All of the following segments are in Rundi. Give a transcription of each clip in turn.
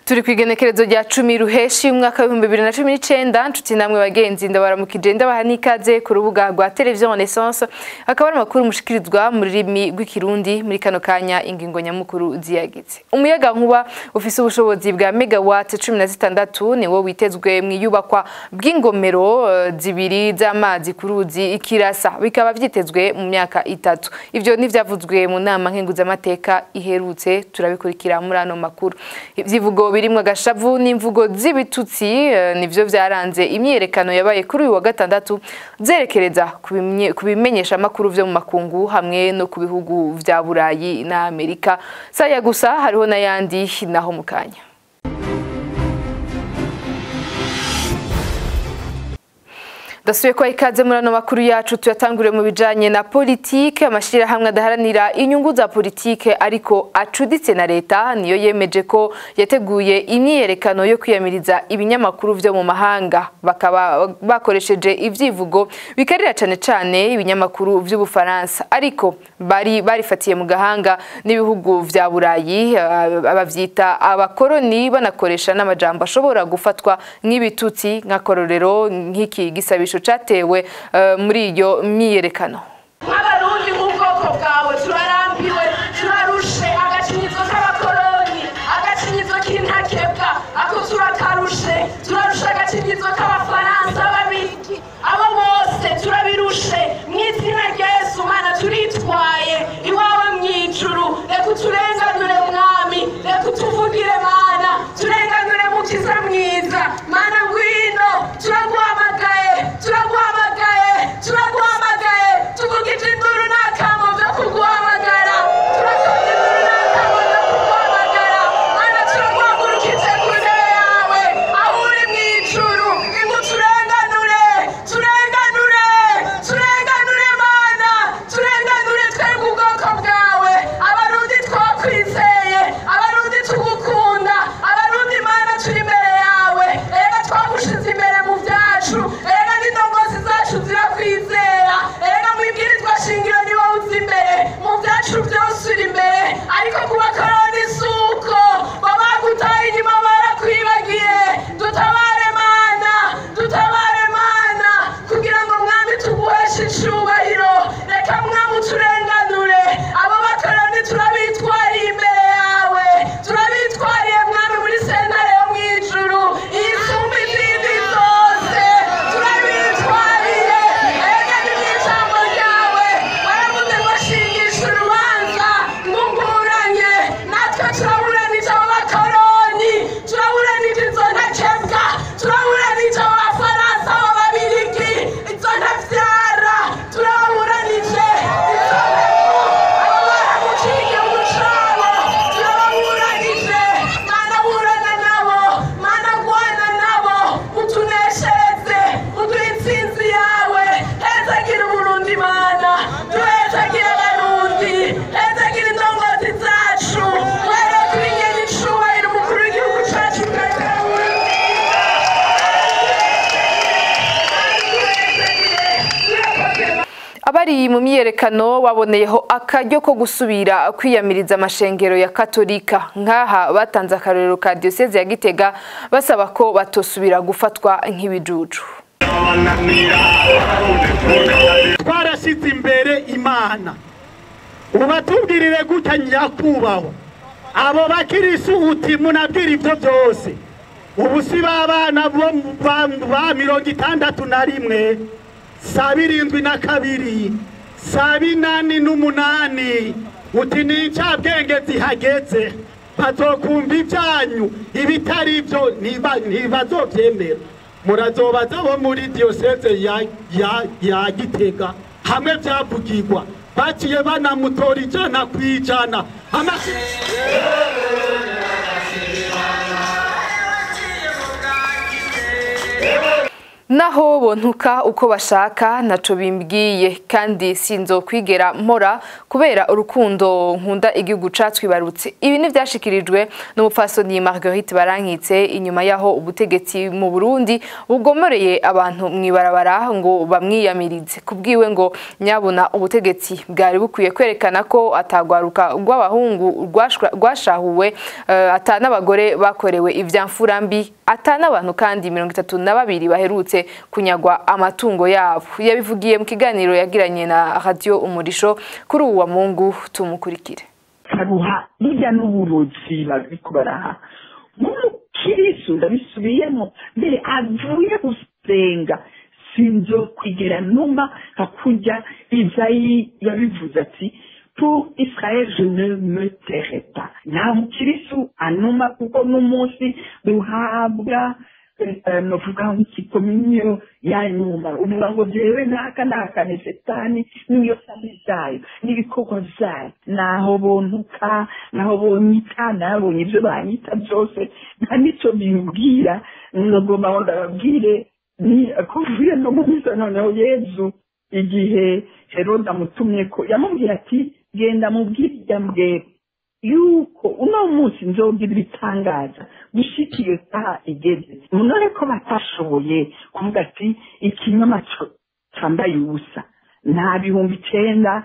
Turi kwigenekerezo rya 10 ruheshi umwaka wa 2019. Nshuti namwe bagenzi, ndabaramukije, ndabaha n'ikaze ku rubuga rwa Television Renaissance. Akaba ari amakuru mushikirizwa mu rurimi rw'Ikirundi. Muri kano kanya, ingingo nyamukuru ziyagitse: umuyaga nkuba ufise ubushobozi bwa megawatt 16 niwo witezwe mu iyubakwa bw'ingomero zibiri z'amazi ku ruzi Ikirasa, bikaba vyitezwe mu myaka 3. Ivyo ntivyavuzwe mu nama nkenguzamateka iherutse. Turabikurikira muri ano makuru. Ivyivugo birimwo agashavu n'imvugo z'ibitutsi nivyo vyaranze imyiyerekano yabaye kuri uyu wa gatandatu zerekereza ku bimenyesha amakuru vyo mu makungu hamwe no ku bihugu vya Burayi na Amerika. Saya gusa, hariho n'ayandi naho mukanya. Dasubiye kwa ikaze muri ano makuru yacu. Tuyatanguriye mu bijanye na politike. Amashirahamwe adaharanira inyungu za politike ariko acuditse na leta niyo yemeje ko yateguye imyiyerekano yo kwiyamiriza ibinyamakuru vyo mu mahanga, bakaba bakoresheje ivyivugo bikarira cane cane ibinyamakuru vy'Ubufaransa, ariko bari barifatiye mu gahanga n'ibihugu vya Burayi, abavyita abakoroni, banakoresha n'amajambo ashobora gufatwa nk'ibitutsi, nk'akororero nk'iki gisabisho catewe muri iyo myiyerekano. Nk'Abarundi, nk'ubwoko bwawe, turarambiwe, turarushe agacinyizo k'abakoroni, agacinyizo k'intakebwa, ako turakarushe. Turarushe agacinyizo k'Abafaransa, Ababirigi, abo bose turabirushe. Mu izina rya Yesu, Mana, turitwaye iwawe mu ijuru. Reka uturenganure Mwami, reka utuvugire Mana, turenganure Mukiza mwiza. Mana, ngwino, turaguhamagaye, turaguhamagaye, turaguhamagaye. Tuvugije induru n'akamo byo kuguhamagara, turakoze induru n'akamo byo kuguhamagara. Mana, turaguhagurukije ku ntebe yawe aho uri mu ijuru. Ingo turenganure, turenganure, turenganure Mana, turenganure twebwe ubwoko bwawe Abarundi twakwizeye, Abarundi tugukunda, Abarundi Mana turi imbere yawe. Erega twagushize imbere mu byacu, erega n'indongozi zacu zirakwizera, erega mu ibwirizwa shingiro ni wowe uzi imbere, mu byacu byose uri imbere. Ariko ku bakoroni si uko, babagutaye inyuma, barakwibagiye. Dutabare Mana, dutabare Mana, kugira ngo Mwami tuguheshe icubahiro. Reka Mwami uturenganure, abo bakoroni turabitwariye imbere yawe, turabitwariye Mwami muri sentare yo mw'ijuru isumba izindi zose, turabitwariye. Erega ni mw'ijambo ryawe waravuze ngo shingisha urubanza ngunguranye. Natwe turaburanije abo bakoroni, turaburanije izo ntakebwa, turaburanije abo Bafaransa, abo Babirigi, izo ntavyara, turababuranije izo nteko, abo baramuciye igihugu cabo, turababuranije. Mana, burana nabo, Mana, gwana nabo, utuneshereze, uduhe intsinzi yawe. Hezagira Uburundi Mana, duhezagira Abarundi, hezagira indongozi zacu, were kuri nyene icubahiro umukuru w'igihugu cacu Petero Nkurunziza. Abari mu myiyerekano baboneyeho akaryo ko gusubira kwiyamiriza amashengero ya Katolika. Nk'aha batanze akarorero ka diyoseze ya Gitega, basaba ko batosubira gufatwa nk'ibijuju. Twarashyize imbere Imana. Ubatubwirire gutya, nyakubahwa, abo bakirisu uti munabwira ibyo byose, ubu si b'abana bo ba 61, 72, 88, uti ni incabwenge zihageze, bazokumva ibyanyu, ibitari ibyo ntibazovyemera. Murazobaza bo muri diyoseze ya Gitega hamwe vyavugirwa, baciye banamutora 100%. Naho bontuka uko bashaka naco bimbwiye kandi sinzokwigera mpora kubera urukundo nkunda igihugu catwibarutse. Ibi ni vyashikirijwe n'umupfasoni Marguerite Barankitse inyuma yaho ubutegetsi mu Burundi bugomoreye abantu mwibarabara ngo bamwiyamirize. Kubwiwe ngo nyabona ubutegetsi bwari bukwiye kwerekana ko atagwaruka rw'abahungu rwashahuwe, ata n'abagore bakorewe ivyamfura mbi, ata n'abantu kandi 32 baherutse kunyagwa amatungo yabo. Yabivugiye mu kiganiro yagiranye na Radio Umurisho kuri uwa Mungu. Tumukurikire. Karuha burya n'uburozi bariko baraha nk'umukirisu, ndabisubiyemo, mbere avuye gusenga sinzokwigera numa nka kurya Izayi yabivuze ati: "Pour Israël, je ne me tairai pas." Nta mukirisu anuma, kuko n'umunsi duhabwa novuga nk'ikikominyo ya nyuma, uvuga ngo jewe naka nakane Setani niyo sami zayo n'ibikorwa vyayo. Naho bontuka, naho bonyita, nabonye ivyo banyita byose, nta nico bimbwira. Ngomba ngo ndababwire ni ko mvuye no mu misa. Noneho Yezu, igihe Herode amutumye, ko yamubwira ati: "Genda mubwire irya mbwebwe yuko uno munsi nzogira ibitangaza gushika iyo saha igeze." None ko batashoboye kuvuga ati ikinyoma cambaye ubusa, nta 9000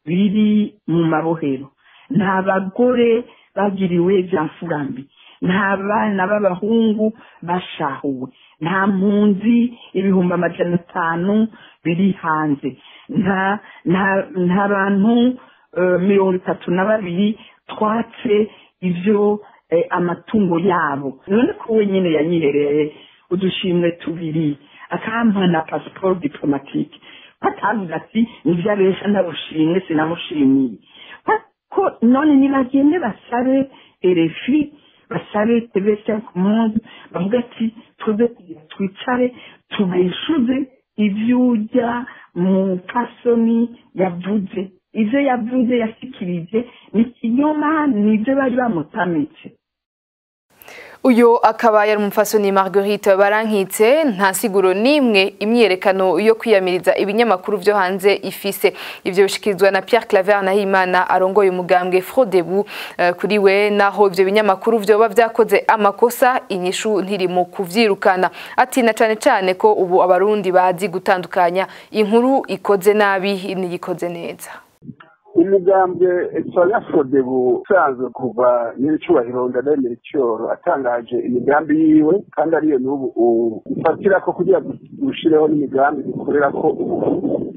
biri mu mabohero, nta bagore bagiriwe vya mfurambi, nta bana b'abahungu bashahuwe, nta mpunzi 500,000 biri hanze, nta bantu 32 twatse ivyo amatungo yabo. None ko wenyine yanyihereye udushimwe tubiri, akampa na passeport diplomatique, batavuga ati nivyo abesha, ndabushimwe sinamushimiye ko? None nibagende basabe RFI, basabe TV5 Monde, bavuga ati twebwe twicare tubeshuze ivyo urya mupfasoni yavuze. Ivyo yavuze, yashikirije ni ikinyoma, nivyo bari bamutamitse. Uyo akaba yari umupfasoni Marguerite Barankitse. Nta siguro nimwe imyiyerekano yo kwiyamiriza ibinyamakuru vyo hanze ifise. Ivyo bishikirizwa na Pierre Claver Nahimana arongoye umugambwe Frodebu. Kuri we, naho ivyo binyamakuru vyoba vyakoze amakosa, inyishu ntiri mu kuvyirukana. Ati na cane cane ko ubu Abarundi bazi gutandukanya inkuru ikoze nabi n'iyikoze neza. Umugambwe Frodebu usanzwe kuva nyir'icyubahiro Ndadaye Cyoro atangaje imigambi yiwe, kandi ariyo n'ubu ufatira ko kugira dushireho n'imigambi dukorera ko ubu,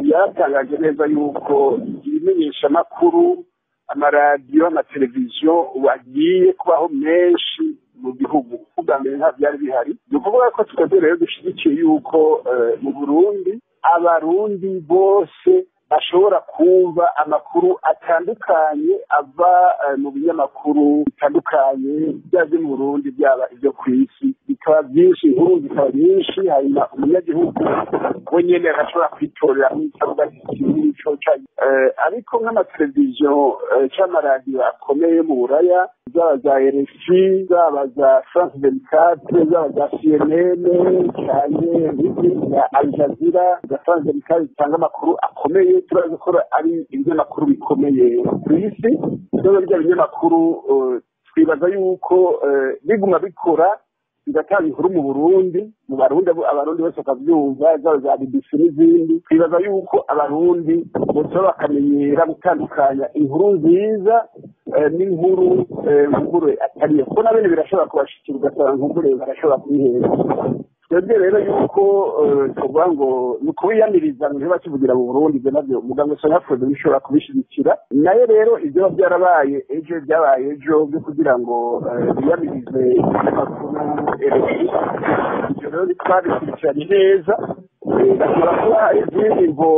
yaratangaje neza yuko ibimenyeshamakuru, amaradiyo, amateleviziyo ubu agiye kubaho menshi mu gihugu. Ubwa mbere nta byari bihari. Ni ukuvuga ko twebwe rero dushyigikiye yuko mu Burundi Abarundi bose bashobora kumva amakuru atandukanye ava mu binyamakuru bitandukanye, byaba ibyo mu Burundi, byaba ibyo ku isi, bikaba byinshi, inkuru zikaba nyinshi, hanyuma umunyagihugu we nyene agashobora kwitorera nk'icyo nico. Ariko nk'amateleviziyo cyangwa amaradiyo akomeye mu Buraya, zaba za RFI, zaba za France 24, zaba za CNN cyane za Al Jazeera, za France 24, zitanga amakuru akomeye, turazi ko ari ibinyamakuru bikomeye ku isi. Rero bya binyamakuru twibaza yuko biguma bikora, bigatanga inkuru mu Burundi, mu Barundi, Abarundi bose bakavyumva, zaba za BBC n'izindi, twibaza yuko Abarundi bose bakamenyera gutandukanya inkuru nziza n'inkuru nkugure atariyo, kuko na bene birashobora kubashikira, ugasanga nkugure barashobora kubihera. Twebwe rero yuko tuvuga ngo ni ukubiyamiriza ngo ntibakivugira mu Burundi, ibyo navyo umugambwe Sonafrodebu bishobora kubishigikira. Nayo rero ibyo byarabaye ejo, byabaye ejo byo kugira ngo biyamirize ibinyamakuru RFI, ibyo rero twabikurikiranye neza. Bashobora kuba izindi mvo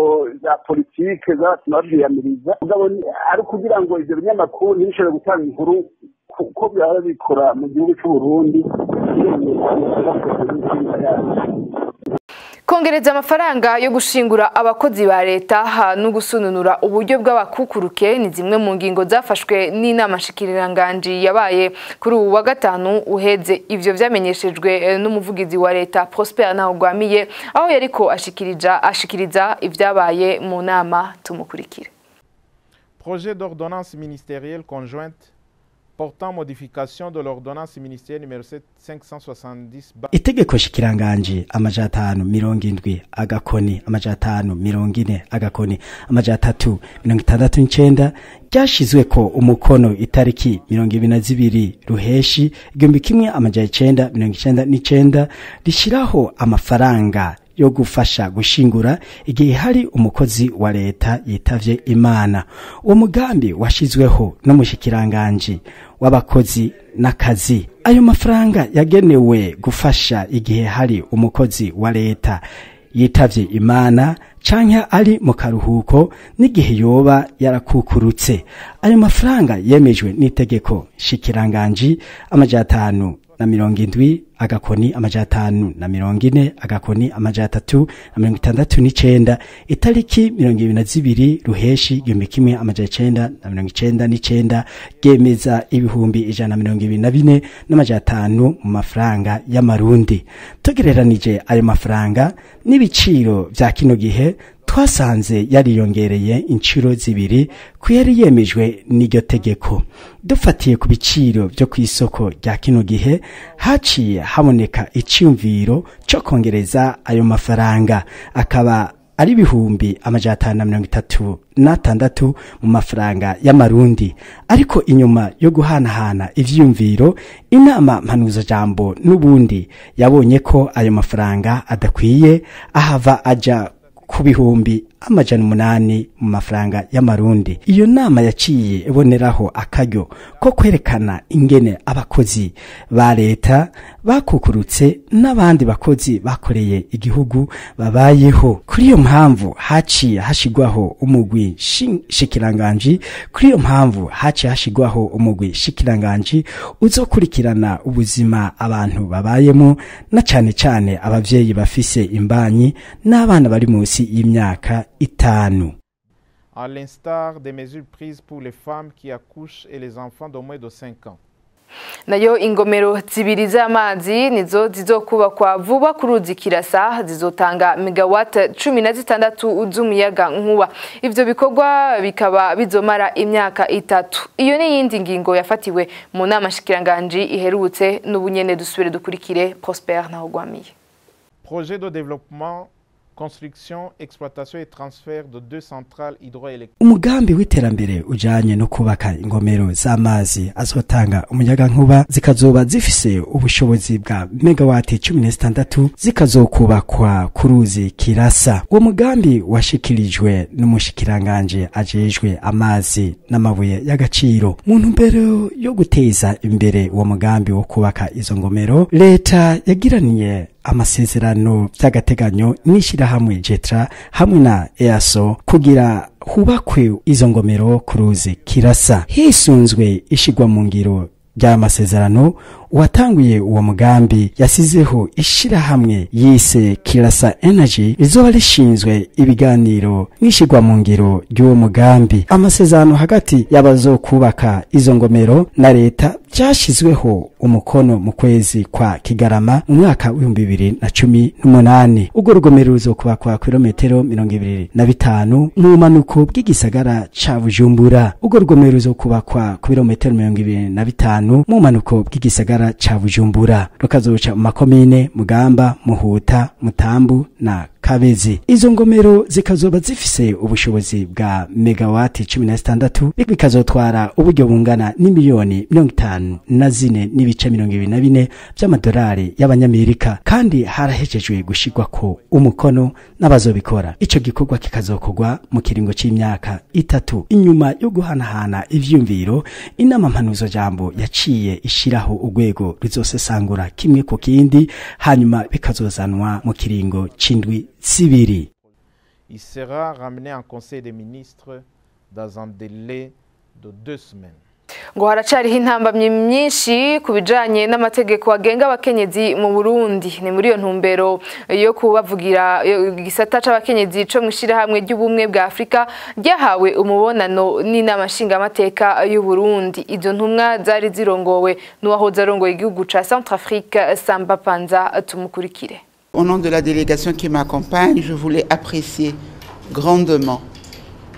za politike zabatuma bavyiyamiriza, mugabo ari ukugira ngo ivyo binyamakuru ntibishobore gutanga inkuru kuko byaba bikora mu gihugu c'u Burundi. Kongereza amafaranga yo gushingura abakozi ba leta no gusununura uburyo bw'abakukuruke ni zimwe mu ngingo zafashwe n'inama nshikiranganji yabaye kuri ubu wa gatanu uheze. Ivyo vyamenyeshejwe n'umuvugizi wa leta Prosper Ntahogwamiye, aho yariko ashikiriza ivyabaye mu nama. Tumukurikire. Projet d'ordonnance ministérielle conjointe portant modification de l'ordonnance ministérielle numéro 570. Itegeko shikiranganji 570 agakoni 540 agakoni 369 ryashizwe ko umukono itariki 22 Ruheshi 1999 rishiraho amafaranga yo gufasha gushingura igihe hari umukozi wa leta yitavye Imana. Uwo mugambi washizweho n'umushikiranganje w'abakozi n'akazi. Ayo mafaranga yagenewe gufasha igihe hari umukozi wa leta yitavye Imana canke ari mu karuhuko n'igihe yoba yarakukurutse. Ayo mafaranga yemejwe n'itegeko shikiranganji 570 agakoni 540 agakoni 369 itariki 22 Ruheshi 1999 gemeza 124 500 mu mafaranga y'amarundi. Tugereranije ayo mafaranga n'ibiciro vya kino gihe, twasanze yariyongereye inshuro zibiri ku yari yemejwe n'iryo tegeko. Dufatiye ku biciro byo ku isoko rya kino gihe, haciye haboneka iciyumviro cyo kongereza ayo mafaranga akaba ari 536 mu mafaranga y'amarundi. Ariko inyuma yo guhanahana ivyumviro, inama mpanuzajambo n'ubundi yabonye ko ayo mafaranga adakwiye, ahava aja ku 800,000 mu mafaranga y'amarundi. Iyo nama yaciye iboneraho akaryo ko kwerekana ingene abakozi ba leta bakukurutse n'abandi bakozi bakoreye igihugu babayeho. Kuri iyo mpamvu haciye hashigwaho umugwi shikiranganji kuri iyo mpamvu haciye hashigwaho umugwi shikiranganji uzokurikirana ubuzima abantu babayemo, na cane cane abavyeyi bafise imbanyi n'abana bari munsi y'imyaka 5. À l'instar des mesures prises pour les femmes qui accouchent et les enfants d'au moins de 5 ans. Nayo ingomero zibiri z'amazi nizo zizokubakwa vuba ku ruzi Kirasa, zizotanga megawatt 16 z'umuyaga nkuba. Ivyo bikorwa bikaba bizomara imyaka 3. Iyo ni yindi ngingo yafatiwe mu nama shikiranganji iherutse. N'ubunyene dusubire dukurikire Prosper Ntahogwamiye. Projet de développement, construction, exploitation et transfert de 2 centrales hydroélectriques. Umugambi w'iterambere ujanye no kubaka ingomero z'amazi azotanga umuyaga nkuba zikazoba zifise ubushobozi bwa megawati 16 zikazokubakwa ku ruzi Kirasa. Uwo mugambi washikirijwe n'umushikiranganje ajejwe amazi n'amabuye y'agaciro. Mu ntumbero yo guteza imbere uwo mugambi wo kubaka izo ngomero, leta yagiraniye amasezerano by'agateganyo n'ishirahamwe Jetra hamwe na EASO kugira hubakwe izo ngomero ku ruzi Kirasa. Hisunzwe ishigwa mu ngiro ry'amasezerano, uwatanguye uwo mugambi yasizeho ishirahamwe yise Kirasa Energy rizoba rishinzwe ibiganiro n'ishigwa mu ngiro ry'uwo mugambi. Amasezerano hagati y'abazokubaka izo ngomero na leta byashizweho umukono mu kwezi kwa Kigarama mu mwaka 2018. Urwo rugomero ruzokubakwa kilometero 25 mu manuko bw'igisagara ca Bujumbura. Urwo rugomero ruzokubakwa kilometero 25 mu manuko bw'igisagara ca Bujumbura, rukazoca mu makomine Mugamba, Muhuta, Mutambu na Kabezi. Izo ngomero zikazoba zifise ubushobozi bwa megawati 16, bikazotwara uburyo bungana n'imiliyoni 54.24 by'amadolari y'abanyamerika, kandi harahejejwe gushirwa ko umukono n'abazobikora. Ico gikorwa kikazokorwa mu kiringo c'imyaka 3. Inyuma yo guhanahana ivyumviro, inama mpanuzo jambo yaciye ishiraho urwego ruzosesangura kimwe ku kindi, hanyuma bikazozanwa mu kiringo c'indwi zibiri. Il sera ramené en Conseil des ministres dans un délai de 2 semaines. Ngo haracariho intambamyi myinshi ku bijanye n'amategeko agenga abakenyezi mu Burundi. Ni muri iyo ntumbero yo kubavugira, igisata c'abakenyezi co mw'ishirahamwe ry'ubumwe bwa Afrika ryahawe umubonano n'inama nshingamateka y'u Burundi. Izo ntumwa zari zirongowe n'uwahoze arongoye igihugu ca Centrafrique, Samba Panza. Tumukurikire. Au nom de la délégation qui m'accompagne, je voulais apprécier grandement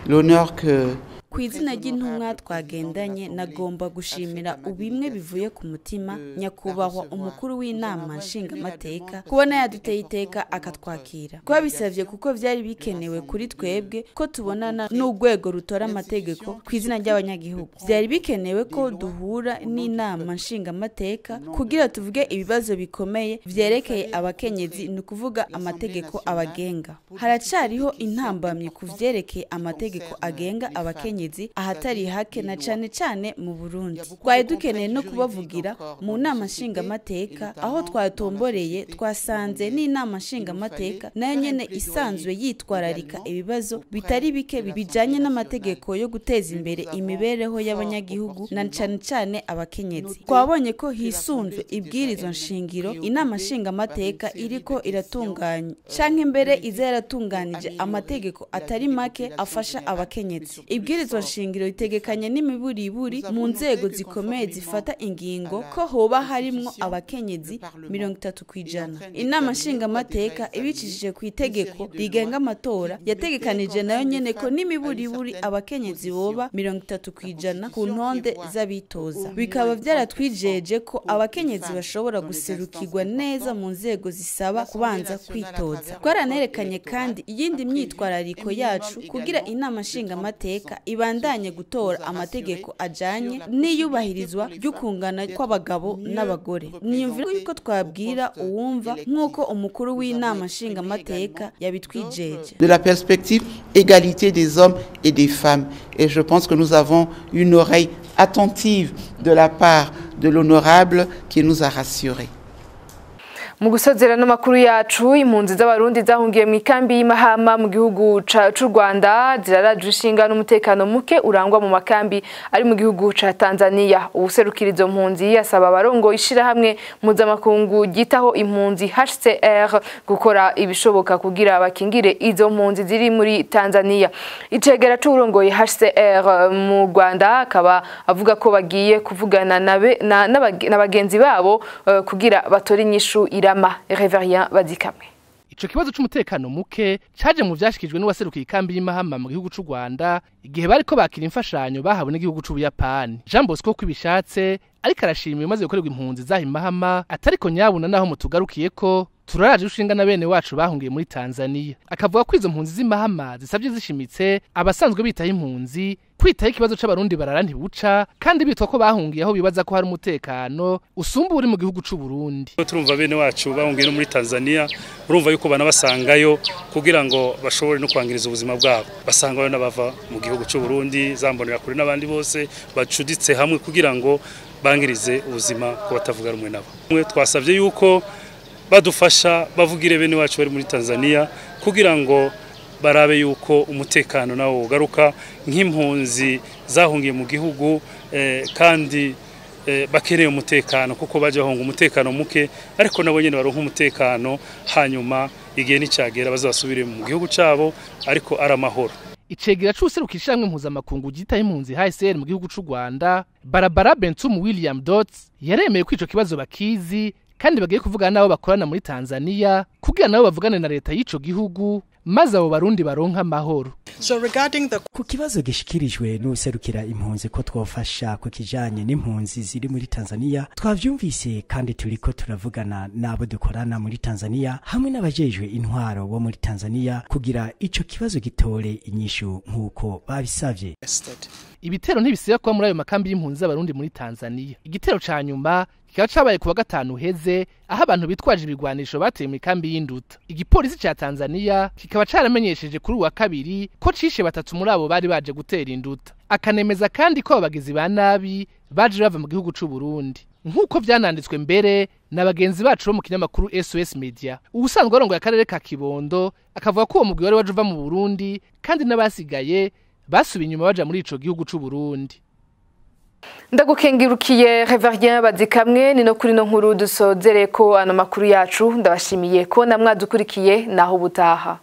l'honneur que Ku izina ry'intumwa twagendanye, nagomba gushimira ubimwe bivuye ku mutima nyakubahwa umukuru w'inama nshingamateka kubona yaduteye iteka akatwakira. Twabisabye kuko byari bikenewe kuri twebwe ko tubonana n'urwego rutora amategeko ku izina ry'abanyagihugu. Byari bikenewe ko duhura n'inama nshingamateka kugira tuvuge ibibazo bikomeye vyerekeye abakenyezi, ni ukuvuga amategeko abagenga. Haracariho intambamyi ku vyerekeye amategeko agenga abakenyezi ahatari hake, na cane cane mu Burundi. Twari dukeneye no kubavugira mu nama nshingamateka. Aho twatomboreye, twasanze n'inama nshingamateka nayo nyene isanzwe yitwararika ibibazo bitari bike bijanye n'amategeko yo guteza imbere imibereho y'abanyagihugu, na cane cane abakenyezi. Twabonye ko hisunzwe ibwirizwa nshingiro, inama nshingamateka iriko iratunganya canke mbere iza yaratunganije amategeko atari make afasha abakenyezi. Ibwirizwa nshingiro ritegekanye n'imiburiburi mu nzego zikomeye zifata ingingo ko hoba harimwo abakenyezi 30%. Inama nshingamateka, ibicishije ku itegeko rigenga amatora, yategekanije nayo nyene ko n'imiburiburi abakenyezi boba 30% ku ntonde z'abitoza. Bikaba vyaratwijeje ko abakenyezi bashobora guserukirwa neza mu nzego zisaba kubanza kwitoza. Twaranerekanye kandi iyindi myitwarariko yacu kugira inama nshingamateka ibandanye gutora amategeko ajanye n'iyubahirizwa ry'ukungana kw'abagabo n'abagore. Niyumvira yuko twabwira uwumva nk'uko umukuru w'inama nshingamateka yabitwijeje. De la perspective égalité des hommes et des femmes. Et je pense que nous avons une oreille attentive de la part de l'honorable qui nous a rassurés. Mu gusozera n'amakuru yacu, impunzi z'Abarundi zahungiye mu ikambi y'Imahama mu gihugu c'u Rwanda zirarajwe ishinga n'umutekano muke urangwa mu makambi ari mu gihugu ca Tanzania. Uwuserukira izo mpunzi yasaba abarongo ishirahamwe mpuzamakungu ryitaho impunzi HCR gukora ibishoboka kugira bakingire izo mpunzi ziri muri Tanzania. Icegera c'uwurongoye HCR mu Rwanda akaba avuga ko bagiye kuvugana na bagenzi babo kugira batore inyishu irama. Reverien Badikamwe. Ico kibazo c'umutekano muke caje mu vyashikijwe n'uwaserukiye ikambi y'Imahama mu gihugu c'u Rwanda igihe bariko bakira imfashanyo bahawe n'igihugu c'Ubuyapani. Jean Bosco Kwibishatse ariko arashima ibimaze gukorerwa impunzi zaha Imahama, atariko nyabuna naho mutugarukiye ko turaraje ushinga na bene wacu bahungiye muri Tanzania. Akavuga ko izo mpunzi z'Imahama zisabye zishimitse abasanzwe bitaho impunzi kwitaho ikibazo c'Abarundi barara ntibuca, kandi bitwa ko bahungiye aho bibaza ko hari umutekano usumba uri mu gihugu c'u Burundi. Turumva bene wacu bahungiye no muri Tanzania, urumva yuko banabasangayo kugira ngo bashobore no kwangiriza ubuzima bwabo. Basangayo n'abava mu gihugu c'u Burundi, zambonera kure n'abandi bose bacuditse hamwe kugira ngo bangirize ubuzima ko batavuga rumwe nabo. Twasavye yuko badufasha bavugire bene wacu bari muri Tanzania kugira ngo barabe yuko umutekano nawo ugaruka nk'impunzi zahungiye mu gihugu, kandi bakeneye umutekano kuko baje bahunga umutekano muke, ariko nabo nyene baronka umutekano, hanyuma igihe nicagera bazasubire mu gihugu cabo ariko ari amahoro. Icegera c'uwuserukira ishirahamwe mpuzamakungu ryitaho impunzi HCR mu gihugu c'u Rwanda, Barbara Bentum William Dots, yaremeye ko ico kibazo bakizi kandi bagiye kuvugana nabo bakorana muri Tanzania kugira nabo bavugane na leta y'ico gihugu maze abo Barundi baronka amahoro. Ku kibazo gishikirijwe n'userukira impunzi ko twofasha ku kijanye n'impunzi ziri muri Tanzania, twavyumvise kandi turiko turavugana n'abo dukorana muri Tanzania hamwe n'abajejwe intwaro bo muri Tanzania kugira ico kibazo gitore inyishu nk'uko babisavye. Ibitero ntibisiba kuba muri ayo makambi y'impunzi z'Abarundi muri Tanzania. Igitero ca nyuma kikaba cabaye kuwa gatanu uheze, aho abantu bitwaje ibigwanisho bateye mu ikambi y'Induta. Igipolisi ca Tanzania kikaba caramenyesheje kuri uwa kabiri ko cishe batatu muri abo bari baje gutera Induta. Akanemeza kandi ko abagizi ba nabi baje bava mu gihugu c'u Burundi, nk'uko vyananditswe mbere na bagenzi bacu bo mu kinyamakuru SOS Media. Ubusanzwe arongoye akarere ka Kibondo akavuga ko uwo mugwi wari waje uva mu Burundi, kandi n'abasigaye basubiye inyuma baja muri ico gihugu c'u Burundi. Ndagukengurukiye Reverien Bazikamwe. Ni no kuri no nkuru dusozere ko ano makuru yacu. Ndabashimiye ko namwadukurikiye, naho ubutaha.